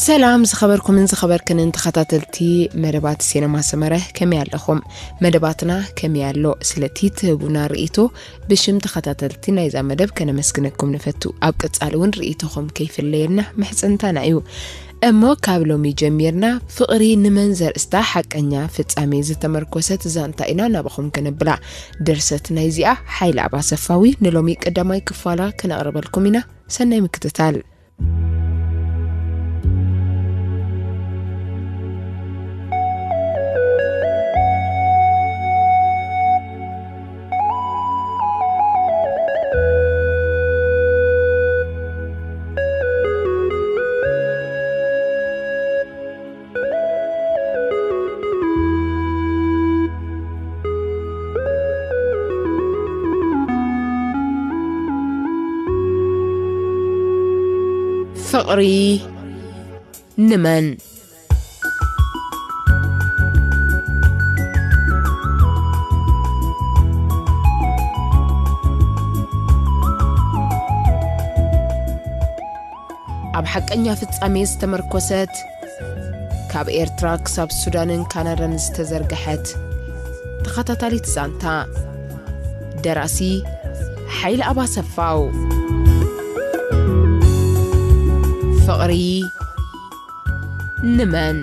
ሰላም ዝኸበርኩምን ዝኸበርክንን ተኸታተልቲ መደባት ሲነማ ሰመረ፣ ከመይ ኣለኹም? መደባትና ከመይ ኣሎ? ስለቲ ትህቡና ርእይቶ ብሽም ተኸታተልቲ ናይዛ መደብ ከነመስግነኩም ንፈቱ። ኣብ ቀጻሊ እውን ርእይቶኹም ከይፍለየልና ምሕጽንታና እዩ። እሞ ካብ ሎሚ ጀሚርና ፍቕሪ ንመን ዘርእስታ ሓቀኛ ፍጻሜ ዝተመርኮሰት ዛንታ ኢና ናባኹም ከነብላ። ድርሰት ናይዚኣ ሓይለ ኣባሰፋዊ ንሎሚ ቀዳማይ ክፋላ ከነቕርበልኩም ኢና። ሰናይ ምክትታል። ፍቕሪ ንመን? ኣብ ሓቀኛ ፍጻሜ ዝተመርኮሰት፣ ካብ ኤርትራ ክሳብ ሱዳንን ካናዳን ዝተዘርግሐት ተኸታታሊት ዛንታ። ደራሲ ሓይለ ኣባሰፋው። ፍቕሪ ንመን?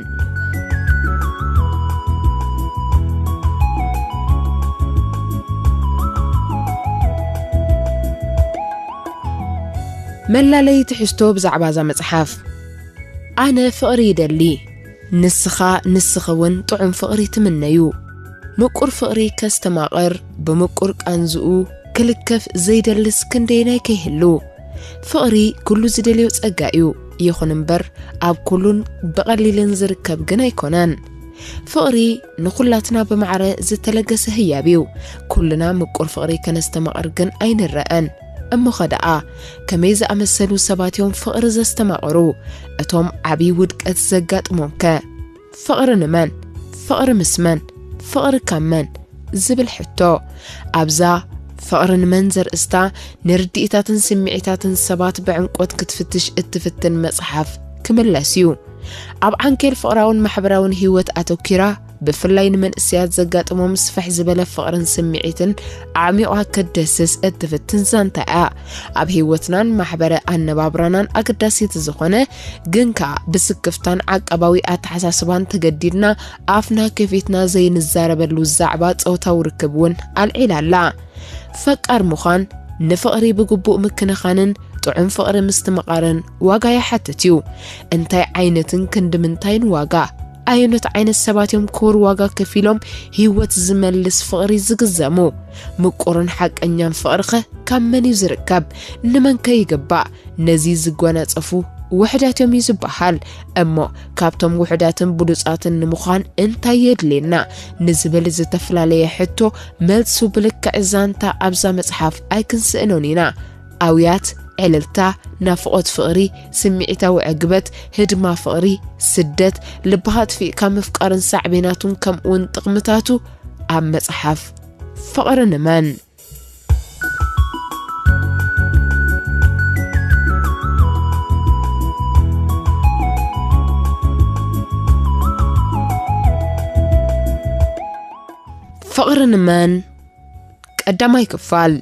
መላለዪ ትሕዝቶ ብዛዕባ እዛ መጽሓፍ። ኣነ ፍቕሪ ይደሊ፣ ንስኻ ንስኺ እውን ጥዑም ፍቕሪ ትምነዩ። ምቁር ፍቕሪ ከስተማቕር፣ ብምቁር ቃንዝኡ ክልከፍ ዘይደልስ ክንደየናይ ከይህሉ። ፍቕሪ ኩሉ ዝደልዮ ጸጋ እዩ። ይኹን እምበር፣ ኣብ ኩሉን ብቐሊልን ዝርከብ ግን ኣይኮነን። ፍቕሪ ንኹላትና ብማዕረ ዝተለገሰ ህያብ እዩ። ኩልና ምቁር ፍቕሪ ከነስተማቕር ግን ኣይንረአን። እሞኸ ደኣ፣ ከመይ ዝኣመሰሉ ሰባት እዮም ፍቕሪ ዘስተማቕሩ? እቶም ዓብዪ ውድቀት ዘጋጥሞምከ? ፍቕሪ ንመን? ፍቕሪ ምስ መን? ፍቕሪ ካብ መን? ዝብል ሕቶ ኣብዛ ፍቕሪ ንመን ዘርእስታ ንርድኢታትን ስምዒታትን ሰባት ብዕምቆት ክትፍትሽ እትፍትን መጽሓፍ ክምለስ እዩ። ኣብ ዓንኬል ፍቕራውን ማሕበራውን ህይወት ኣተኲራ፣ ብፍላይ ንመንእሰያት ዘጋጥሞም ስፍሕ ዝበለ ፍቕርን ስምዒትን ኣዕሚቑ ክትደስስ እትፍትን ዛንታ እያ። ኣብ ህይወትናን ማሕበረ ኣነባብራናን ኣገዳሲት ዝኾነ፣ ግን ከኣ ብስክፍታን ዓቃባዊ ኣተሓሳስባን ተገዲድና ኣፍና ከፊትና ዘይንዛረበሉ ዛዕባ ጾታዊ ርክብ እውን ኣልዒላ ኣላ። ፈቃር ምዃን ንፍቕሪ ብግቡእ ምክንኻንን ጥዑም ፍቕሪ ምስትምቓርን ዋጋ ይሓትት እዩ። እንታይ ዓይነትን ክንዲ ምንታይን ዋጋ? ኣየኖት ዓይነት ሰባት እዮም ክቡር ዋጋ ከፊሎም ህይወት ዝመልስ ፍቕሪ ዝግዘሙ? ምቁርን ሓቀኛን ፍቕሪኸ ካብ መን እዩ ዝርከብ? ንመንከ ይግባእ? ነዚ ዝጎናጸፉ ውሑዳት እዮም እዩ ዝበሃል። እሞ ካብቶም ውሑዳትን ብሉጻትን ንምዃን እንታይ የድልየና? ንዝብል ዝተፈላለየ ሕቶ መልሱ ብልክዕ ዛንታ ኣብዛ መጽሓፍ ኣይክንስእኖን ኢና። ኣውያት፣ ዕልልታ፣ ናፍቖት ፍቕሪ፣ ስምዒታዊ ዕግበት፣ ህድማ ፍቕሪ፣ ስደት፣ ልብኻ ኣጥፊእካ ምፍቃርን ሳዕቤናቱን ከምኡውን ጥቕምታቱ ኣብ መጽሓፍ ፍቕሪ ንመን? ፍቕሪ ንመን? ቀዳማይ ክፋል።